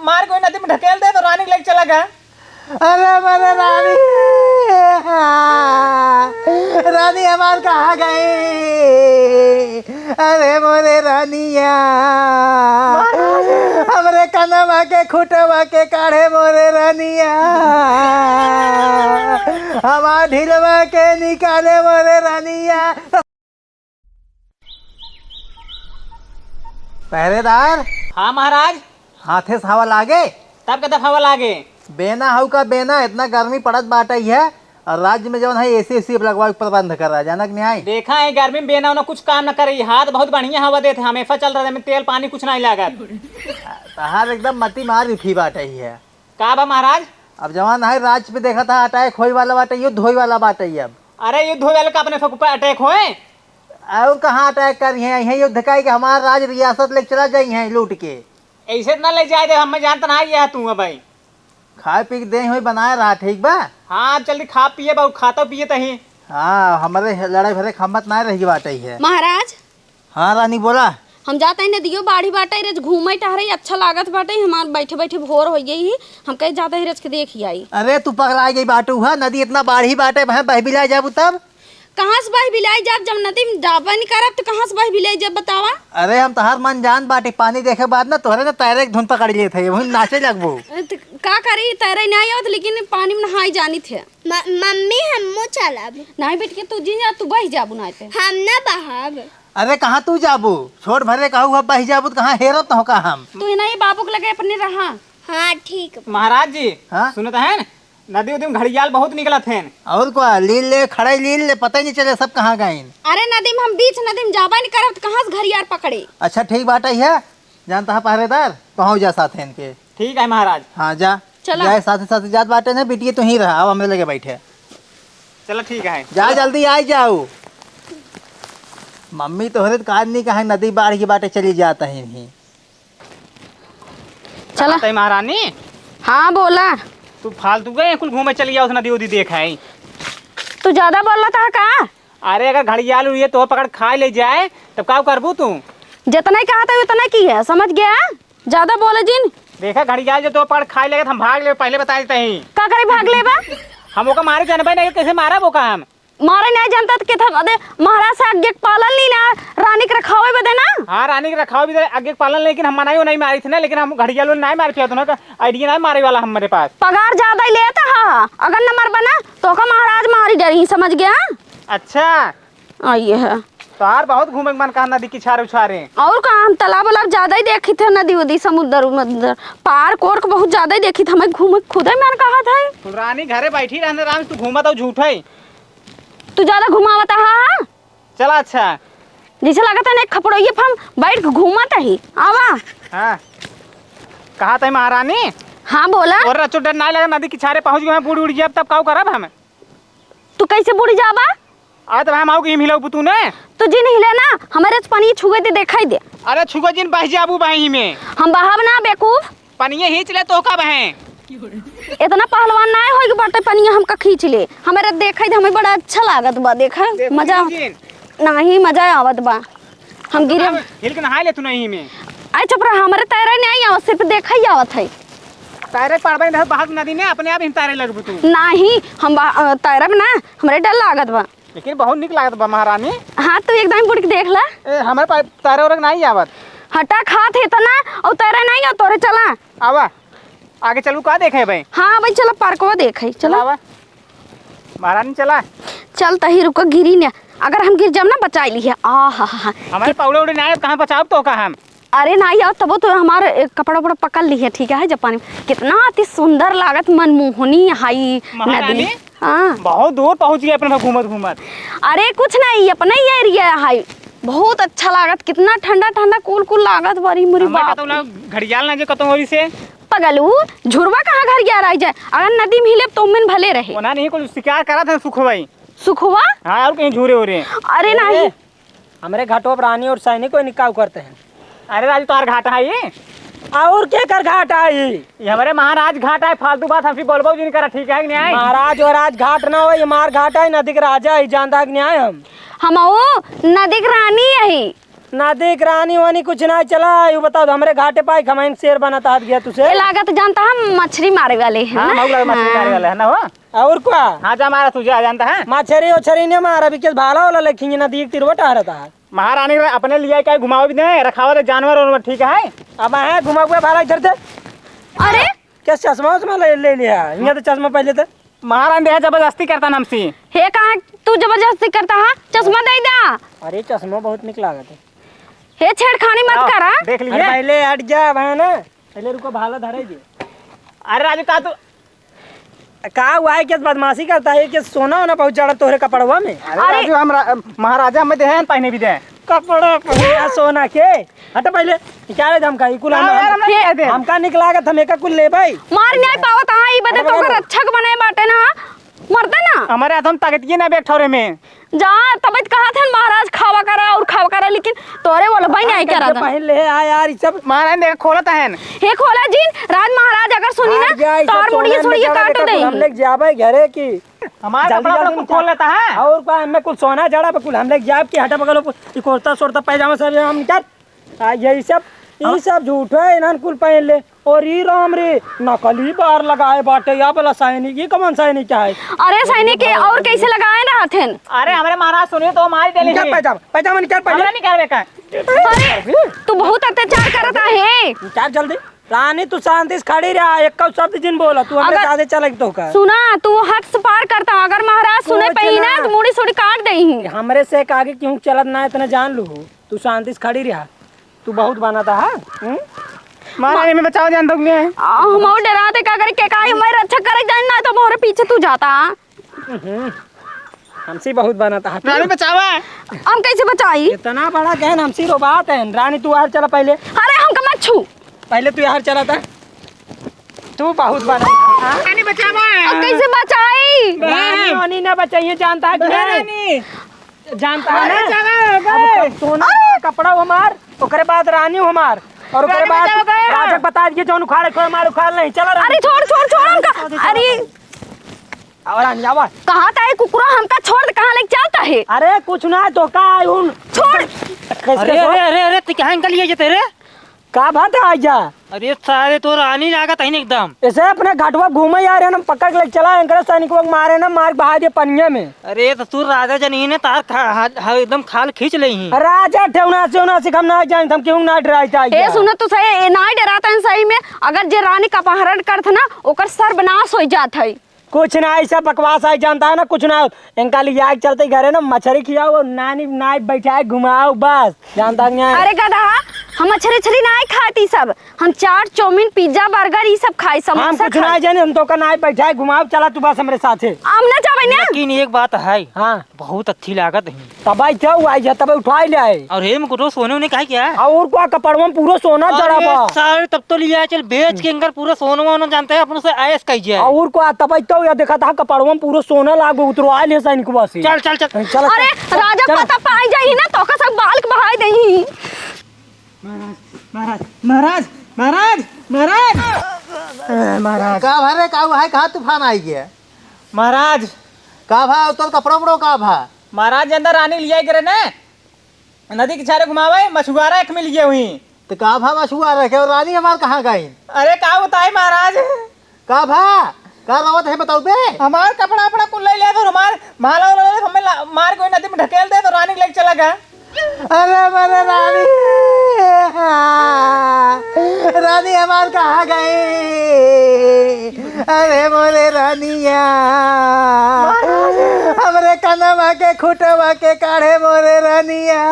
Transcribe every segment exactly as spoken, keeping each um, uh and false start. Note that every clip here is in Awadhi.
मार कोई नदी में ढकेल दे तो रानी के लेके चला गया। अरे मोरे रानी, रानी हमार कहाँ गई? अरे मोरे रानिया, हमरे कनवा के खुटवा के काढ़े मोरे रानिया, हमार ढिलवा के निकाले मोरे रानिया। पहरेदार। हाँ महाराज। हाथे से हवा लागे? तब के तब हवा लागे। बेना हऊ का बेना, इतना गर्मी पड़त बाटइ है, और राज्य में जौन है एसी उसी लगवा के प्रबंध कर रहा है, जाना कि नहीं आई? देखा है गर्मी में बेना उना कुछ काम न करे, हाथ बहुत बढ़िया हवा देत है, हमेशा चल रहा है, तेल पानी कुछ नहीं लागत। तहार एकदम मती मार उठी बाटइ है। का बा महाराज? अब जवान है राज पे देखा था, अटैक होई वाला बाटे, युद्ध होई वाला बाटे अब। अरे युद्ध होई वाला का अपने सब ऊपर अटैक होए? और कहाँ अटैक करी हैं, यहीं युद्ध का कि हमार राज रियासत लेके चला जाई हैं लूट के। ऐसे ना ले जाए दे, हमें जानता ना है यह तू है भाई। खाए पी के देह होई बनाए रहा, ठीक बा? हाँ, जल्दी खा पिए बा, खाता पिए तही। हाँ, हमारे लड़ाई भरे खम्मत ना रही बाटे है। महाराज, हाँ रानी, बोला। हम जात हई नदियो बाढ़ी बाटे, रज घूमे टहरे अच्छा लागत बाटे, हमार बैठे बैठे भोर होइ गई ही, हम कहे जात हई रज के देखि आई। अरे तू पगला गई बाटू, हा नदी इतना बाढ़ी बाटे, बह बह बिलाइ जाबू तब। कहाँ से बह बिलाइ जाब, जब नदी में जाबे नहीं करब तो कहाँ से बह बिलाइ जाब बतावा। अरे हम तोहार मन जान बाटी, पानी देखे बाद ना तोहरे ना तैरे के धुन पकड़ लेत है, वहीं नाचे लगबू। अ, त का करी, तैरे नहीं आवत लेकिन पानी में नहाई जानी थे। म-, मम्मी हमू चलब। नहीं बेटिया तू जिन जा, तू बह जाबू ना पे। हम ना बहब। अरे कहाँ तू जाबू? छोट भरे कहू अब बहि जाबू त कहाँ हेरत हो का हम? तू ही नहीं बाबू के लगे अपने रहा। हाँ ठीक बा। महाराज जी, हाँ? सुनत हैं न? नदी उदी में घड़ियाल बहुत निकलत हैं। और का लील ले, खड़े लील ले, पता ही नहीं चले सब कहाँ गइन। अरे नदी में हम बीच नदी में जाबे नहीं करब त कहाँ से घड़ियाल पकड़े? अच्छा ठीक बात है, जानता है पहरेदार, पहुँच जा साथ हैं इनके। ठीक है महाराज। हाँ जा। चला। जाए साथे साथे जात बाटे ना, बिटिया तू ही रहा, अब हमरे लगे बैठे। चला ठीक है। जा जल्दी आई जाऊ। मम्मी तोहरे तो काज नहीं कहा, नदी बाढ़ के बाटे चली जात है इन्हीं। चला। तई महारानी। हाँ बोला। तू फालतू गए कुल घूमे चली जाओ, नदी उदी देख आई। तू ज्यादा बोलत है का? अरे अगर घड़ियाल उड़िए तो पकड़ खाए ले जाए तब का करबू तू? जितना ही कहा था उतना की है, समझ गया? ज्यादा बोले जिन। देखा घड़ियाल जो तो पकड़ खाए लेगे त हम भाग लेबे, पहले बताइ देत ही। का करे भाग लेबा? हम ओका मारे जानबे नहीं, कैसे मारब ओका हम? मारे नहीं जानता तो कितना दे महाराज से आज्ञा के पालन ली ना, रानी के रखावे बदे ना। हाँ रानी के रखावे बदे आज्ञा के पालन, लेकिन हम मनाई नहीं मारी थी ना, लेकिन हम घड़ियाल नहीं मार पिया तो ना, आइडिया नहीं मारे वाला हमारे पास। पगार ज्यादा ही लेता हा, अगर न मरबा ना तो का महाराज मारी डरी, समझ गया? अच्छा। आ, ये है। तोहार बहुत घूमे के मन कहा नदी किछारे उछारे। और का, हम तालाब वालाब ज्यादा ही देखी थे, नदी उदी, समुद्र उमुद्र, पार्क ओर्क बहुत ज्यादा ही देखी थे, हमें घूमे के खुदे मन कहा था। तू रानी घरे बैठी रहने राम, तू घूमत हो झूठे। तू ज्यादा घुमावत हा। चला अच्छा। जैसे लगत है ना खपड़ोइये पर हम बैठ के घूमत ही। आवा। हाँ। कहा था महारानी? हाँ बोला। और रचो डर ना लगा, नदी किछारे पहुँच गए हैं, बूढ़ उड़ जाब तब काऊ करब हम? तू कैसे बूढ़ जाबा? आ तब हम आऊ के हिम हिलाऊ पुतू ने। तू जिन हिले ना, हमारे से पानी छुए दे, देखाई दे। अरे छुए जिन बह जाबू बही में। हम बहाब ना बेवकूफ। पनिये खींच ले तो का बहे। इतना पहलवान ना होई कि बाटे पनिया हमका खींच ले। हमारे देखाई दे, हमें बड़ा अच्छा लागत बा, देखा। दे मजा। जिन। नहीं, मजा आवत बा। हम गिरे। हिल के नहाए ले तू नहीं में। आई चुप रहा, हमारे तैरे नहीं आवत, सिर्फ देखा ही आवत है। तैरे पड़बे नहीं, बहाव नदी ने अपने आप ही तैरे लगबू तू। नहीं, हम बहा-, अ, तैरब ना, हमरे डर लागत बा। लेकिन बहुत निक लागत बा महारानी। हाँ, तू एक दाईं बुड़ के देख ला। ए, हमरे पास तैरे उरे नहीं आवत। हटा, खात है इतना, और तैरे नहीं हो, तोरे चला। आवा, आगे चलू का देखे भाई? हाँ, भाई चला, पार्कवा देखे, चला। आवा। महारानी चला। चल तही रुको, गिरी ने, अगर हम गिर जाब ना, बचाई ली है। आ हा हा हा। हमारे पौड़े उड़े ना आए, कहाँ बचाओ तो का हम? अरे ना यार, तबो तो हमार, ए, कपड़ा उपड़ा पकड़ ली है, ठीक है, जापानी में। कितना अति सुंदर लागत, मनमोहनी हाई महारानी? नदी। हाँ। बहुत दूर पहुँच गए अपने घूमत घूमत। अरे कुछ नहीं, अपना ही एरिया है, बहुत अच्छा लागत, कितना ठंडा ठंडा cool cool लागत, बड़ी मुरी हमारे बाप। कतौ ना घड़ियाल ना जे कतौ ओरी से। पगलू, झुरवा कहाँ घड़ियाल आई जाए? अगर नदी में हिले तो उम्मे भले रहे। ओना नहीं कुछ शिकार करा था सुखवाई। सुखवा? हाँ, और कहीं झूरे हो रहे हैं। अरे नहीं। ए, हमरे घाटो पर रानी और सैनिक कोई निकाह करते हैं। अरे राजू, तोहार घाट है ये? और के कर घाट आई? ये हमरे महाराज घाट है, फालतू बात हमसे बोलबो जिन करा, ठीक है कि नहीं? महाराज और राज घाट ना हो, ये मार घाट है, नदी के राजा है, जानता है कि नहीं हम? हम वो नदी के रानी है। नदी के रानी वानी कुछ ना चला, यू बताओ, हमरे घाटे पाई खमाइन शेर बनत हाथ गया तुसे। ये लागत जानता हम मछरी मारे वाले हैं हाँ, ना? मऊ लगे मछरी मारे वाले हैं ना हो। और का? हाँ, जा मारा तू, जा जानता है। मछरी ओछरी ने मारा, अभी के भाला वाला लेखिन नदी के तीरवा टहरता है। महारानी रे, अपने लिए क्या घुमाओ भी दे, रखावा दे जानवर और ठीक है। अब है घुमाओ भाला इधर से। अरे, क्या चश्मा उश्मा ले, ले लिया? यहाँ तो चश्मा पहले तो। महारानी देख जबरदस्ती करता ना हमसे। हे, कहाँ तू जबरदस्ती करता हा? चश्मा दे दा। अरे, चश्मा बहुत निक लागत है। हे, छेड़खानी मत आओ, करा। देख लीजिए। अरे, पहले हट जा, अब है ना, पहले रुको, भाला धरे जी। अरे राजू, का तू का हुआ है, क्या बदमाशी करता है? क्या सोना होना बहुत जड़ा तोहरे कपड़वा में? अरे अरे! राजू, हम रा-, महाराजा में देहन पहने भी दे। कपड़ा पहना सोना के? हट पहले, क्या रे धमका? ई कुल हम, हाँ, यार, हम, हमरा क्या दे? हमका निक लागत, हम एका कुल लेबै। मार नहीं पावत, हाँ, ई बदे अरे तो ओकर बदे। रक्षक बने बाटे ना, मरते ना। हमारे हाथ में ताकत ये ना बैठौरे में। जा, तबे त कहत हन महाराज खावा करा और खावा करा, लेकिन तोरे बोलबे नहीं करत। पहन ले, हाँ यार, ई सब। महाराज देख खोलत हन। हे खोला जिन, राज महाराज अगर सुनी ना, हट जा, ई सब तोर मुड़िए सोना सुड़िए निकाल काट के दे। हम लेके जाबे घरे की। हमार जल्दी, कपड़ा जल्दी कुल निकाल। खोल लेता है। और का, हमें कुल सोना जड़ा पे कुल हम लेके जाब की, हटा पकड़ो, ई कुर्ता सोरता पैजामा सब हम निकाल। आ, यही सब, ई हाँ। सब झूठ है, इन्हन कुल पहन ले। और ई राम रे, नकली बार लगाए बाटे, या वाला सैनिक, ई कौन सैनिक है? अरे सैनिक के और कैसे लगाए रहत हन? अरे हमरे महाराज सुनिए तो मार देले निकाल ही। पैजामा, पैजामा निकाल पहले। हमरा निकालबे का? अरे, तू बहुत अत्याचार करत आहे। निकाल जल्दी। रानी तू शांति से खड़ी रहा, एक शब्द जिन बोला, तू हमरे अगर साथे चले तो का? सुना, तू हद से पार करता, अगर महाराज सुने सोच पही ना, ना। तो मुड़ी सुड़ी काट देही। हमरे से एक आगे क्यों चलत ना, इतना जान लू। तू शांति से खड़ी रहा। तू बहुत बनाता है, हम्म? महारानी, हमें बचाओ, जान दो मैं। आ, हम और डराते का करे, के काहे हमारे रक्षा करे जाए ना, तो मोरे पीछे तू जाता। हम्म, हमसे बहुत बनाता है तू। रानी, बचावा। हम कैसे बचाई? इतना बड़ा गहन हमसे रोबात है। रानी, तू यार चला पहले। अरे, हमका मत छू। पहले तू यार चला था। तू बहुत बनाता है, हाँ? रानी, बचावा। अब कैसे बचाई? रानी, रानी ना बचाइए, जानता है कि नहीं? रानी। जानता है ना? अरे, चला, अब अबे। सोना का कपड़ा हमार, ओकरे बाद रानी हमार, और ओकरे रानी बाद बचाओ गए। राजा बता दिए, जौन उखाड़े को हमार उखाड़ नहीं। चला रानी। अरे, छोड़, छोड़, छोड़ हमका। अरे। आवा रानी, आवा। कहा था ये कुकुरा हमका छोड़ दे, कहाँ लेके जाता है? अरे, कुछ ना, तो का है उन? छोड़। कैसे अरे, कैसे? अरे, अरे, अरे, तू कहाँ इनका लिए जाते रे? का बात है आइजा? अरे सारे तो रानी लागत है एकदम। ऐसे अपने घाटवा घूमे यार, है ना, पकड़ के लेके चला, इनकरे सैनिकवा के मारे ना, मार के बहा दे पनिया में। अरे ससुर राजा जनी ने तार खा-, हा-, हा-, एकदम खाल खींच ले ही। राजा ठेवना से होना से हम ना जान, हम क्यों ना डराई जाए ए, यार। सुनो तो सही, ए, ना डराता है सही में। अगर जे रानी का अपहरण करत ना, ओकर सर्वनाश हो जात है। कुछ ना, ऐसा बकवास है, जानता है ना, कुछ ना। इनका लिया के चलते घरे ना मछरी खियाओ और नानी नाई बैठाए घुमाओ बस, जानता नहीं है। अरे गधा, हम मछरी उछरी नाई खाती सब, हम चाट, चाउमीन, पिज्जा, बर्गर ई सब खाई, समोसा हम कुछ खाई। ना जाने, हम तो का नाई बैठाए घुमाओ, चला तू बस हमरे साथे। हम ना जावे ना। लेकिन एक बात है, हाँ। बहुत अच्छी लागत है। तब आई क्या हुआ है, तब उठाई ले आए। और हे मुकुटो सोने उन्हें कहा क्या? और का कपड़वा में पूरा सोना अरे जड़ा बा। सारे तब तो लिया चल बेच के इनकर पूरा सोना वोना जानते हैं अपन से ऐश कही जाए। और का तब आई तो या देखा था कपड़वा में पूरा सोना लागो उतरवा ले सैनिकवा से। चल, चल, चल। चल, अरे चल, राजा चल। पता पाई जाई ना तो का सब बाल के बहाई देही। महाराज, महाराज, महाराज, महाराज, महाराज। अ, महाराज। का भा रे, का हुआ है, कहाँ तूफान आई गया? महाराज। का भा, उतर कपड़ा उपड़ो का भा? महाराज, जे अंदर रानी लिया गिरे ने, नदी किनारे घुमावे, मछुआरा एक मिल गए हुई। तो का भा मछुआरा के, और रानी हमार कहाँ गई? अरे का बताई महाराज? का भा? का रोवत है बताऊ बे? हमार कपड़ा अपना कुल ले लिया तो हमार माला वाला ले हमें ला-, मार कोई नदी में ढकेल दे तो रानी लेके चला गया। अरे मोरे रानी, रानी हमार कहाँ गई? अरे मोरे रानिया, हमरे कनवा के खुटवा के काढ़े मोरे रानिया,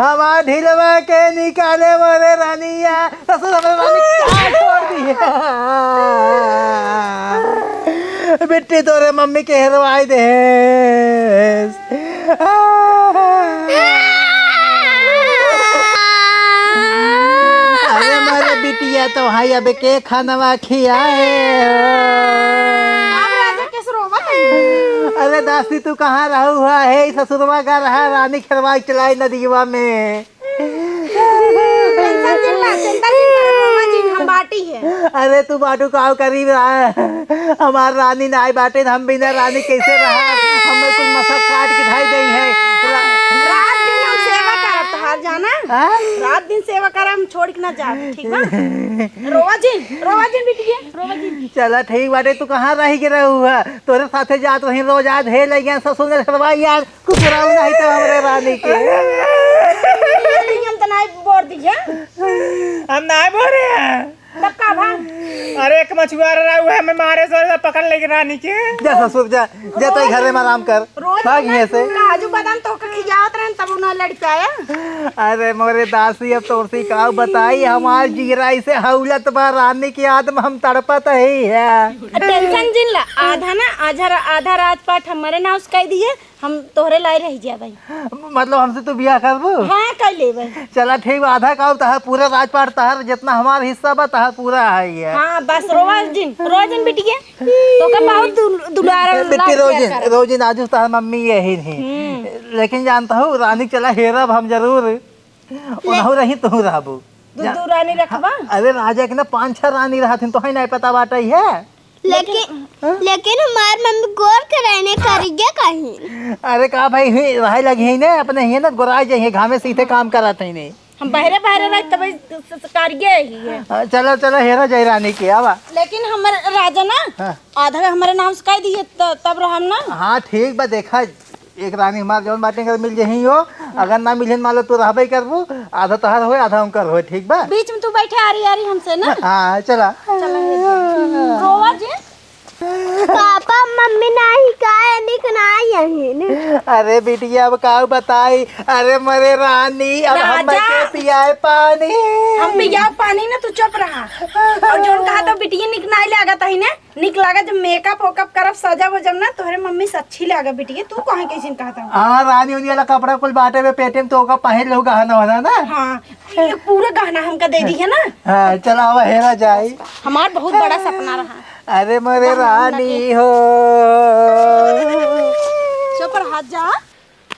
हमार ढिलवा के निकाले मोरे रानिया। ससुर हमरे रानी का छोड़ दिया। बिट्टी तोरे मम्मी के हेरवाई देस। अरे मारे बिटिया, तो हाई अबे के खानवा खियाए हो? अब राजा कैसे रोवत है? अरे दासी, तू कहाँ रहू हुआ है? ससुरवा का रहा, रानी खेलवा चलाई नदीवा में। टेंशन जिन ला, चिंता जिन करे, बाबा जी, हम बाटी है। अरे तू बाटू काव करी रहा है? हमार रानी नाई बाटे, हम बिना रानी कैसे रहा? हमें कुछ मसक काट के धाई गई है। रा-, रात दिन हाँ? रात दिन सेवा करे, हम छोड़ के ना जाब, ठीक बा? रोवा जिन, रोवा जिन बिटिया, रोवा जिन। चला ठीक बाटे, तू कहाँ रहि के रहू है? तोरे साथे जात रही रोज, आज हे लइ गया ससुर ने सरवा यार, कुकुराऊ नहीं तो हमरे रानी के। हम तो नहीं बोर दिया। हम नहीं बोरे हैं। तब का भा? अरे, एक मछुआरा रहा, उहे में मारे से पकड़ लेके रानी के। जा ससुर, जा, जा, तो घरे में आराम कर। रोज भाग ना यहाँ से। काजू बादाम तो के खियावत रहन, तब उन्हें लड़ पाया। अरे मोरे दासी, अब तोरसी का बताई, हमार जिगरा इसे हौलत बा, रानी की याद में हम तड़पत ही है। टेंशन जिन ला, आधा ना, आधा रा-, आधा राजपाट हमारे नाव से कह दिए, हम तोहरे लाए रह जाए भाई। मतलब हमसे तू बियाह करबू? हाँ, कर लेबे। चला ठीक बा, आधा का तहार पूरा राजपाट तहार, जितना हमार हिस्सा बा तहार पूरा है ये। हाँ, बस रोवा जिन, रोवा जिन बिटिया। तोका बहुत दु-, दुलार ए, बिट्टी लाड रोजिन, प्यार करब। रोजिन आजू तहार मम्मी यही नहीं। हम्म। लेकिन जानता हूँ रानी चला हेरब हम जरूर। उनहु रही तू रहबू। दू, जा-, दू रानी रखबा? अरे राजा के ना पाँच छह रानी रहत हिन, तोहे नहीं पता बाटे है। लेकिन, लेकिन हमार मम्मी गोर के रहने करिए कहीं। अरे का भाई, ही रहे लगी है ना, अपने ही ना गोराई जाइए, घामे से इथे काम करत है नहीं। हम बहरे बहरे रह तब स-, स-, करिए ही है। हाँ, चलो, चलो, हेरा जाए रानी के, आवा। लेकिन हमर राजा ना, हाँ। आधा हमरे नाम से कह दिए त-, तब रहम ना। हाँ, ठीक बा, देखा, एक रानी हमार जौन बाटे अगर मिल जही हो, अगर ना मिले मान लो तू रहबे करबू, आधा तोहार होए, आधा उनकर होए, ठीक बा? बीच में तू बैठे आरी आरी हमसे ना। हाँ, चला। चला, हे जी। रोवा जी। पापा, मम्मी नाही काहे निक ना यही ने? अरे बिटिया, अब का बताई? अरे मोरे रानी, अब हम राजा। के पियाए पानी। हम पियाओ पानी ना, तू चुप रहा। और जौन कहा तो बिटिया निक ना लागत है ना, निक लागा जब मेकअप वेकअप करब, सजब वजब ना, तोहरे मम्मी से अच्छी लागा बिटिया। तू कहाँ कैसे कहता हूँ? हाँ, रानी उनी वाला कपड़ा कुल बाटे में पेटे में, तो ओका पहन लो गहना वहना ना। हाँ, ये पूरा गहना हमका दे दी है ना। हाँ, चला आवा हेरा जाई। हमार बहुत बड़ा सपना रहा। अरे मोरे रानी हो। चुप रहा जा।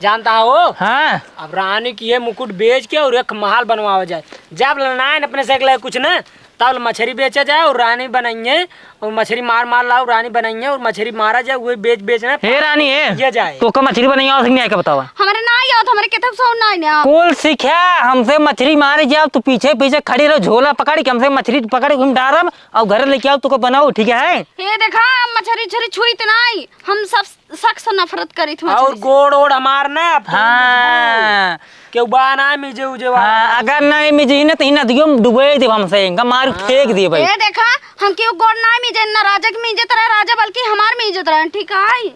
जानता हो? हाँ। अब रानी की ये मुकुट बेच के और एक महल बनवावा जाए। जब लनायन अपने से एक कुछ ना, तब मछरी बेचा जाए और रानी बनाइए और मछरी मार मार लाओ, रानी बनाइए और मछरी मारा जाए, वही बेच बेच ना हे रानी, हे। ये जाए। तो का मछरी बनाइए और नहीं आए का बतावा? हमारे ना आवत, हमारे किताब सौ ना आए ना। कुल सीख्या, हमसे मछरी मारे जाओ, तू पीछे पीछे खड़ी रहो, झोला पकड़ के हमसे मछरी पकड़ के हम डारब और घर लेके आओ, तो को बनाओ, ठीक है? हे देखा, हम मछरी छरी छुई त नाई, हम सब सख्त से नफरत करित हूँ और मछली से। गोड़ ओड़ हमार ना, अब हाँ। केहू बा ना मिजे उजे वाला। हाँ, अगर ना मिजे ना, तो ही नदियों में डुबे देब हमसे, इनका मार हाँ। फेंक देब भाई। ए देखा, हम केहू गोड़ ना मिजे, ना राजा के मिजे तरह राजा, बल्कि हमार मिजे तरह, ठीक है?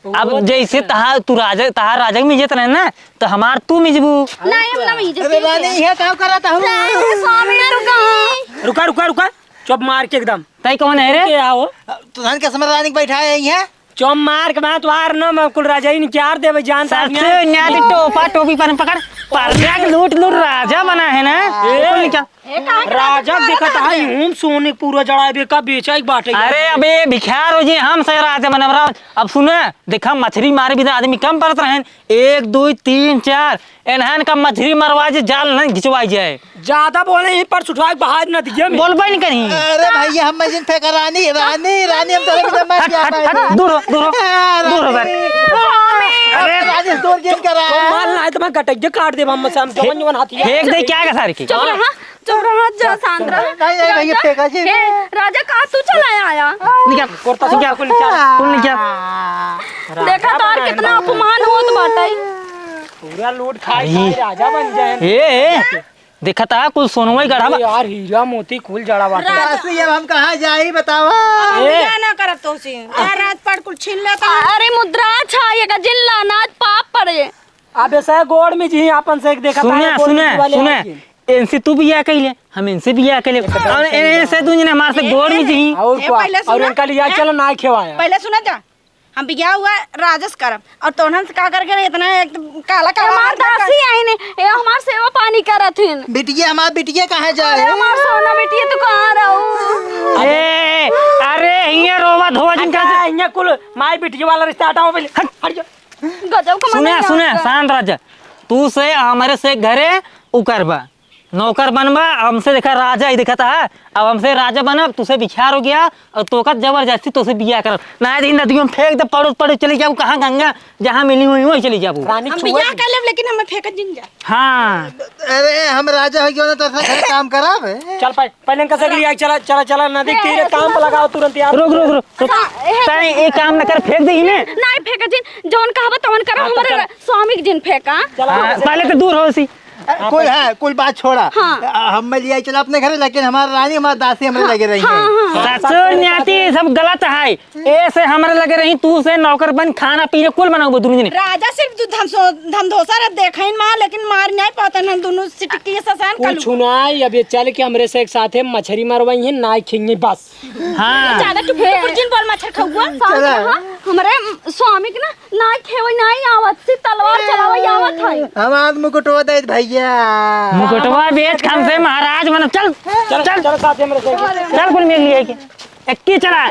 अब जैसे तहार, तू राजा, तहार राजा के मिजे तरह ना, तो हमार तू मिजबू। नहीं, हम ना मिजे अरे रानी, ये का करत हूँ? स्वामी, रुका। रुका, रुका, रुका, चुप मार के एकदम। तई कौन है रे? के आओ। तुहन के समय रानी के बैठा है यहाँ? चुप मार के बात वार न, मैं कुल राजा ही निचार देवे, जानता है सच्चे न्याय। न्याय टोपा टोपी पर पकड़, पर्दा के लूट लूट राजा बना है ना। ए, कुल निकाल। ए, कहाँ के राजा राजा देखत है, है? हम सोने पूरा जड़ाबे का बेचा एक बाटे। अरे अबे भिखार हो जी, हम से राजा बनब रहा। अब सुने, देखा मछरी मारे बिना आदमी कम परत रहन। एक, दो, तीन, चार, एनहन का मछरी मरवा जे, जाल न घिचवाई जाए। ज्यादा बोले ही पर सुठवा के बहार नदिया में। बोलबे नहीं करी। अरे भैया, हम मजिन फेंका रानी, रानी, रानी, हम तोरे बिना मर हट, जा हट, पाए। हट, दूर हो, दूर हो, आ, दूर हो, रानी। अरे रानी, दूर जिन करा। तो मार ना, तो मैं गटैया काट देब, हम से हम जवन जवन हाथी। फेंक दे क्या का सारे की? चुप रहा, चुप रहा, जा शांत रहा। नहीं, नहीं, भैया, फेंका जी। ए, राजा, कहाँ तू चला आया? निकाल, कुर्ता निकाल, कुल निकाल। कुल निकाल। देखा तोर कितना अपमान होत बाटे। पूरा लूट खाई अरे। खाई राजा बन जाए। ए, ए, देखा था कुल सोनवा ही गढ़ा बा। अरे यार, हीरा मोती कुल जड़ा बाटे। राजा। बस ये अब हम कहाँ जाई बतावा? अब ए। बियाह ना करब तोसे। आ, राजपाट कुल छीन लेता। अरे मुद्रा छा, ये का जिन लाना पाप पड़े। अब ऐसा है गोड़ में जी आपन से एक देखा सुने, था, गोड़ में सुने, वाले सुने। आके। इनसे तू बियाह कइले, हम इनसे बियाह कइले। एकदम और सही इनसे बात। तू जने हमारे से ए, गोड़ में ए, जी। और ए, का? पहले और सुना। इनका लिए ए, चलो ना खेवाया। पहले सुना जा। हम बियाह हुआ राजस करब और तोहन से का करके इतना एकदम काला काला हमार हाथ में दासी कर- आई ने, ए हमार सेवा पानी करत हिन। बिटिया, हमार बिटिया कहाँ जाए? अरे हमार सोना बिटिया, तू कहाँ रहू? ए, अरे हियाँ रोवा धोवा जिन अच्छा, का हियाँ कुल माई बिटिया वाला रिश्ता हटाओ पहले। हट। हट जा। गजब का सुने, मनाई सुने, रहत बा। शांत रह जा। तू से हमरे से घरे उकर बा। नौकर बनबा, हमसे देखा राजा ही दिखता है। अब हमसे राजा बनब, तुसे बिचार हो गया और तोका जबरदस्ती तुसे बियाह करब। ना दिन नदियों में फेंक दे, पड़ो पड़ो चली जाबू, कहाँ गंगा, जहाँ मिली हुई वहीं चली जाबू। रानी हम छुआ बियाह कर लेब, लेकिन हमें फेंक जिन जा। हाँ। अरे, हम राजा हो गया ना, तो ऐसा घर काम करावे। चल, पह-, पहले इनका से लिया, चला, चला, चला, नदी के तीरे काम पे लगाओ तुरंत यार। रुक, रुक, रुक, रुक। हाँ, ए, तैं एक काम न कर, फेंक दे इन्हें। नहीं फेंका जिन, जौन कहबा तौन करा, हाँ, तो हमरे चल। स्वामी के जिन फेंका। चला, हाँ, चला। पहले तो दूर हो सी। अरे, कुल है, कुल बात छोड़ा। हाँ। अ, हम मैं लिया चला अपने घरे, लेकिन हमार रानी, हमार दासी हमरे हाँ, लगे रही हाँ, है। हाँ। ससुर न्याती, ये सब गलत है। ए से हमरे लगे रही, तू से नौकर बन, खाना पीना कुल बनाओ दुनू जने। राजा सिर्फ दू धमसो-, धमधोसा रह देखइन माँ, लेकिन मार नहीं पाता ना दुनू सिटकी ससान कुछ कलू। हुनाई, अब ये चल के हमरे से एक साथे मछरी मरवाई है, नाई खिंगी बस। हाँ। ज्यादा चुप रह, जिन बोल मच्छर खउआ। चला। हाँ, हमरे स्वामी के ना, नाई खेवई नाई आवत, सी तलवार चलावई आवत है। हमार मुकुटवा दे भैया। मुकुटवा बेच के हमसे महाराज बनो, चल, चल, चल। चल साथे हमरे से। चल कुल मिल लिए के। एक्की चला।